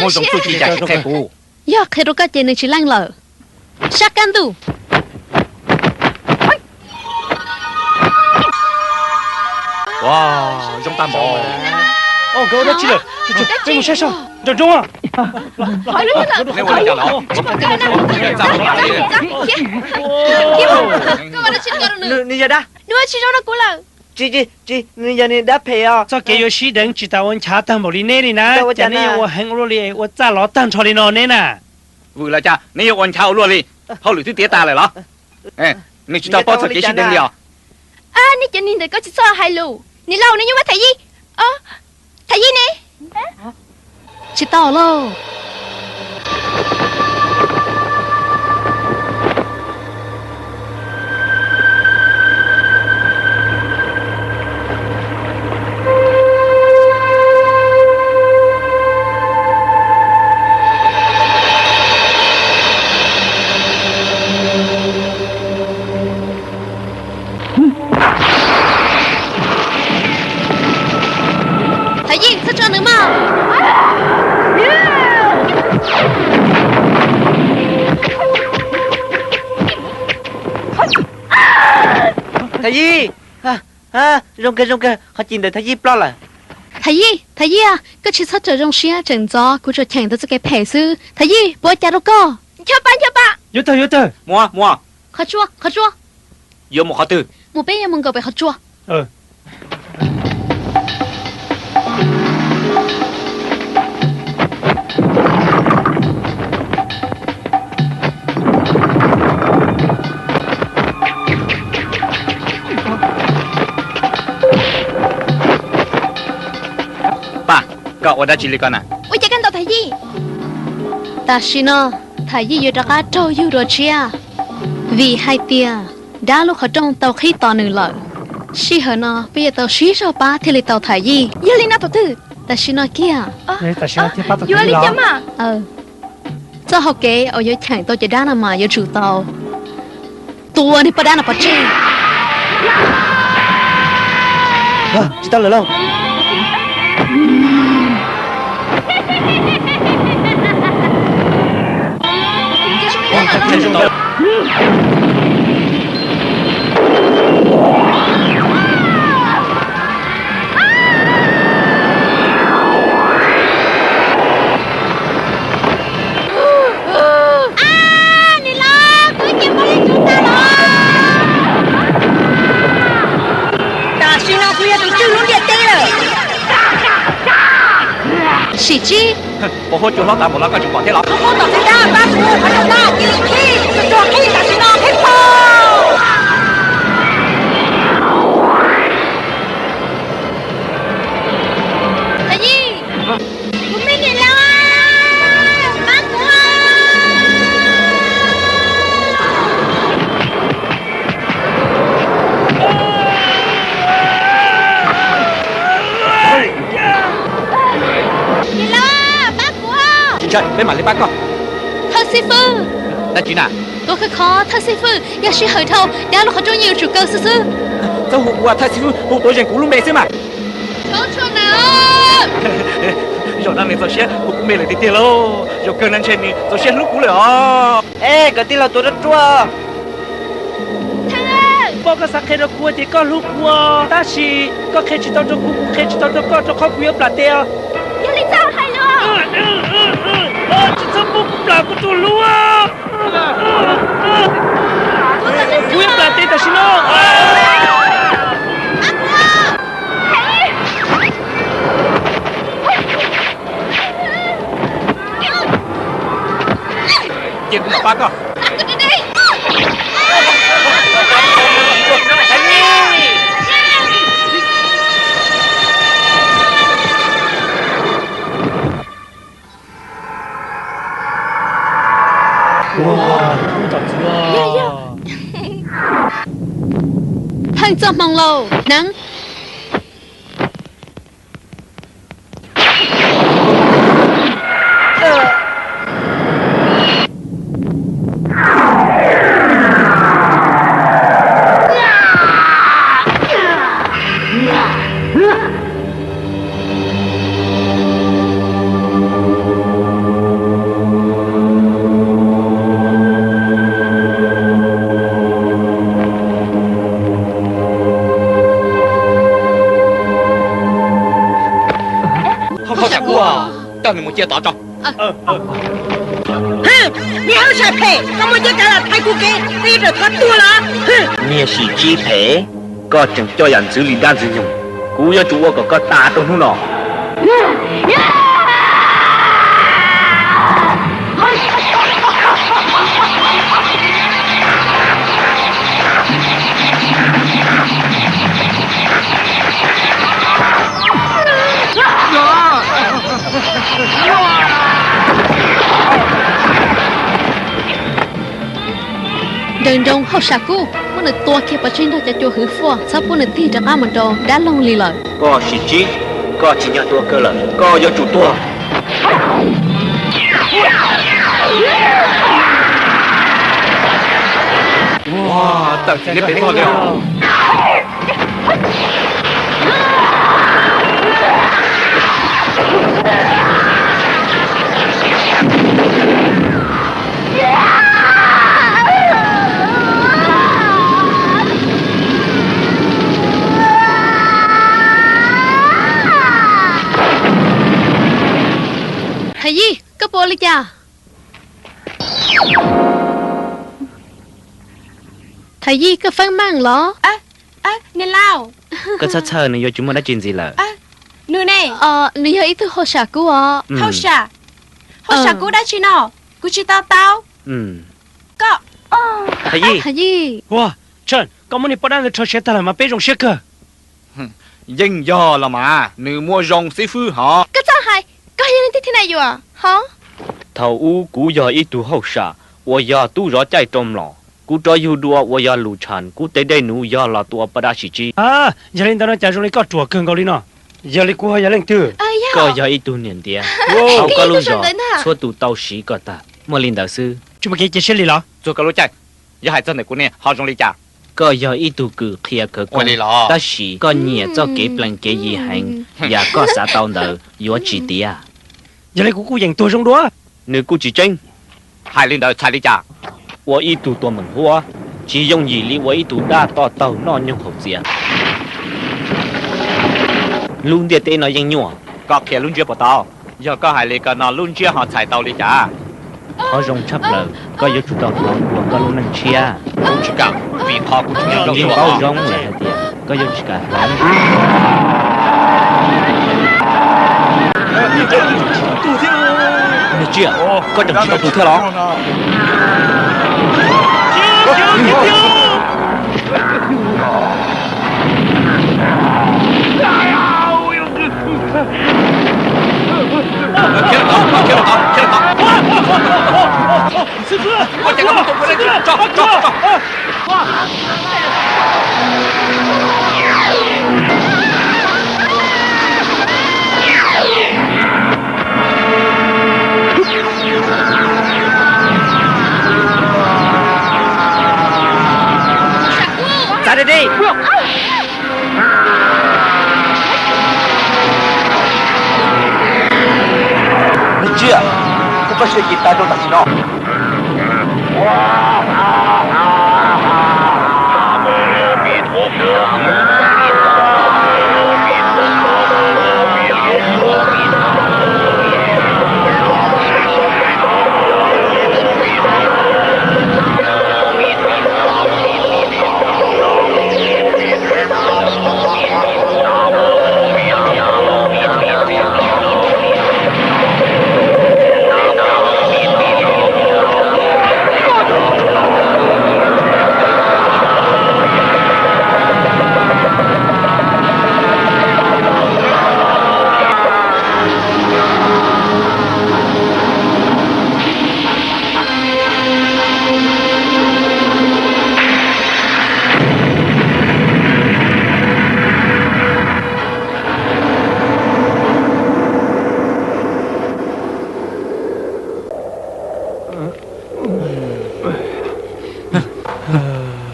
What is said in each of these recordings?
Muaj zoo txuj ci cas sim qhia kuv. Yog qhia rau koj ces nws tsis leej lawm. Sab kaj ntug. Ua, zoo tag npaum. Nkawd ua dab tsi lawm? Peb mus saib seb. Nraum nroog. Nws yog dab, tsis zoo rau kuv lawm. Tsis, tsis, nws yog niag dab phem os. Txoj kev yuav sib deev tsis tas ua nchav tag npaum li neb li na. Cas neb yuav ua heev ua luaj li, ua txaj lov tag nrho li no neb na. Vwm los cas neb yuav ua nchav ua luaj li? Hauj lwm twb tiav tas lawm los? Nws tsis tau paub txoj kev sib deev li os. Nej cov neeg ntawd koj tsis txhob hais lus. Niam laus, nws yeej muab Tham Yij, Tham Yij ne. Tsis tau lauj. Tham Yij, txhob tso nws mog. Tham Yij, zoo kawg, zoo kawg, qhov ci ntawd Tham Yij ploj lawm. Tham Yij, Tham Yij, koj tsis txhob raws zoo siab, tseem ntxov kuv tsuas cheem tau txoj kev phem xwb. Tham Yij, puas ua cas rau koj? Ncho pa, ncho pa. Yuav tawg, yuav tawg. Mus, mus. Qhov tsua, qhov tsua. Yuav mus qhov twg? Mus, peb yuav mus nkaum pem qhov tsua. Paj, koj ua dab tsi li ko na? Ua cas koj ntaus Tham Yij? Tam sim no, Tham Yij yuav rov qab raug yug dua tshiab, vim hais tias dab lub qhov rooj tau qhib tos nws lawm. Sij hawm no peb yuav tau sib zog pab thiaj li tau Tham Yij. Yog li no thaum twg? Tam sim no kiag. Yuav li cas mas? Txoj hau kev uas yuav cheem tau cov dab no mas yuav tsum tau tua niag poj dab no pov tseg. Tsis tau lawm lauj. Niam laus, kuv ces muaj ib tug tag los. Tam sim no kuv yog tus tswj lub ntiaj teb lawm. Sim tsib. Pos huab cua hlob tas npaum no koj tseem pom thiab los? Tus qub tom txiv dab pab kuv, qhov rooj dab cia li qhib, tus tuag qhib tam sim no qhib pom. Tham Yij, kuv me niam laus, pab kuv. Niam laus, pab kuv. Tsis ntshai, peb mam li pab koj. Thawj xib fwb. Dab tsi na? Tuav khov kho, thawj xib fwb, yog sij hawm dhau, dab lub qhov rooj yeej yuav tsum kaw xwb xwb. Txhob hu kuv ua thawj xib fwb, hu tuav zeem kuv lub npe xwb mas. Zaum no nws txaus siab hu kuv npe lawm tiag tiag lauj. Zaum kawg no ntshe nws txaus siab hlub kuv lawm os. Es kom tij laug tuav ruaj ruaj. Poj, koj xav qhia rau kuv ces koj hlub kuv os, tab sis koj qhia tsis tau rau kuv, kuv qhia tsis tau rau koj, rau qhov kuv yuav plam tes os. Yog li txhob hais los. Tsis txhob muab kuv plam, kuv tus hlub. Kuv yuav plam tes tam sim no. Cia kuv mam pab koj. Pheej txoj hmoo lauj, hneev. Hauj sam kub, coj nws mus cia tod tso. Niag hauj sam phem, koj muaj ncaj nraim los thaiv kuv kev, koj yuav rawm thov tuag los? Niag sim tsib phem, koj tseem coj yam ntxwv li dab ntxwv nyoog, kuv yuav tsum ua kom koj tas rau hnub no. Nrawm nroos hauj sam kub, muab nws tua kiag pov tseg nrog cov cua hwv fuaj, txhob pub nws tig rov qab mus rau dab laug li lawm. Koj sim tsib, koj tsim nyog tua kawg lawm, koj yuav tsum tuag. Tawm tsis liab pem tog li os. Thaj Yij, koj puas ua li cas? Thaj Yij, koj feeb meej los? Niam laus, koj txhob txhawj, nws yuav tsis muaj dab tsi ntxiv lawm. Nws ne? Nws yog ib tug hauj sam kub os. Hauj sam? Hauj sam kub dab tsi no? Kuv tsis to taub. Koj... Thaj Yij. Thaj Yij. Ua, Tshaj, koj muab niag poj dab ntawd rho siav tag lawm mas peb zoo siab kawg. Yeej yog los mas, nws muaj zoo xib fwb hos. Koj txhob hais, koj yog leej twg thiab na yuam hos? Thaum ub kuv yog ib tug hauj sam uas yog tub zov caij rau mlom. Kuv rov yug dua uas yog Lus Tshas, kuv tes dej num yog los tua poj dab sim tsib. Yog li ntawd no cas zoo li koj ruam kawg nkaus li no? Yog li kuv ho yog leej twg? Koj yog ib tug niam ntiav hauv koj lub zos, txhua tus tau siv koj tag. Muaj li ntawd xwb. Tsis muaj kev cia siab li los? Txuag koj lub caij, yog hais txog ntawm kuv ne ho zoo li cas? Koj yog ib tug kws qhia khawv koob, tab sis koj nyiam txoj kev plees kev yi heev. Yam koj xav tau ntawd yuav tsis tiav. Yog li kuv kuj yeem tuag zoo dua. Nws kuj tsis tseeb. Hais li ntawd txhais li cas? Ua ib tug tuag meem huab tsis yooj yim li ua ib tug dab toj taug noj nyoog haus txias. Lub ntiaj teb no yeej nyuaj. Koj qhia lub ntsiab puas tau? Yog koj hais li ko no lub ntsiab ho txhais tau li cas? Qhov zoo tshaj plaws, koj yuav tsum tau hnov ua koj lub neej tshiab. Kuv tsis kam, vim qhov kuv tsis nyob zoo. Yeej paub zoo lawm hais tias koj yuav tsis kam hnov. Niag tsiaj, koj tseem tsis tau tuag thiab los? Txav deb deb. Niag tsiaj, koj txoj sia cia tas rau tam sim no.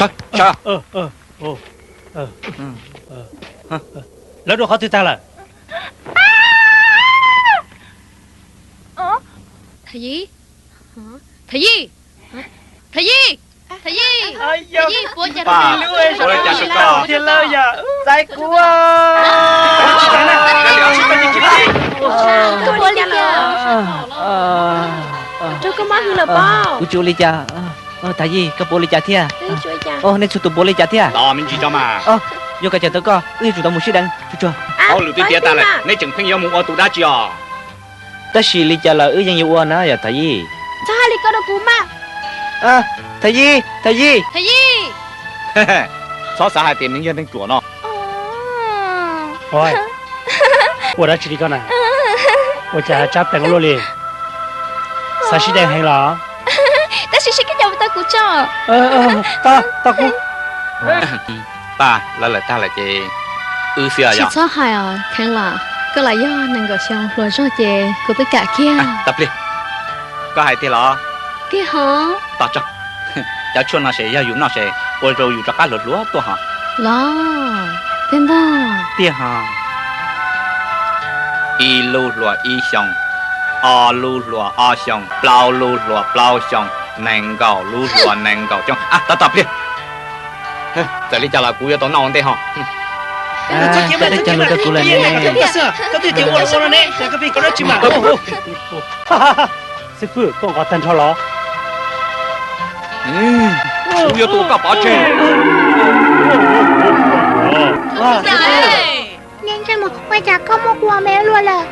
Sawv, sawv. Lawv dua qhov twg tag lawm? Thaj Yij, Thaj Yij, Thaj Yij. Thov Yij, Thov Yij, puav cas thiaj li cas thiab lawm yom? Txais kuv. Koj puav li cas? Raug koj mob hwv lawm pob. Kuv tsis ua li cas. Thov Yij, koj puav li cas thiab? Nej txhua tus puav li cas thiab? Tos me ntsis tso mas. Yuav kom cawm tau koj, wb yuav tsum tau mus sib deev tsuag tsuag. Hauj lwm twb tiav tas lawm, neb tseem pheej yuav mus ua tus dab tsi os? Tab sis li cas los wb yeej yuav ua na yom Thov Yij. Txhob hais li ko rau kuv mas. Thov Yij, Thov Yij. Thov Yij. Txhob xav hais tias nws yog neeg ruam no. Ua dab tsi li koj na? Ua cas tsab peev luaj li? Xav sib deev heev los? Tab sis sib kib cov mus tau kuv tso. Tau, tau kuv. Paj, lawv lawm tag lawm ces wb xwb os. Tsis txhob hais os Kheev Lam, koj los yog nees nkaum xyoo hluas zog ces kuv twb kam kiag. Tau pliag. Koj hais tiag los? Tiag hov. Tos tso, cov tshuaj no ces yog yus noj ces ua rau yus rov qab hluas hluas tuaj hov. Los, tiag ntag. Tiag hov. Ib lub hluas ib xyoos, ob lub hluas ob xyoos, plaub lub hluas plaub xyoos, nees nkaum lub hluas nees nkaum xyoo. Tos tos pliag. Txawm li cas los kuv yuav tau noj ua ntej hov. Koj twb cog lus rau kuv lawm ne. Xib fwb, koj nqos tag nrho los? Kuv yuav tua koj pov tseg. Ua cas koj muaj kua me luaj lawm?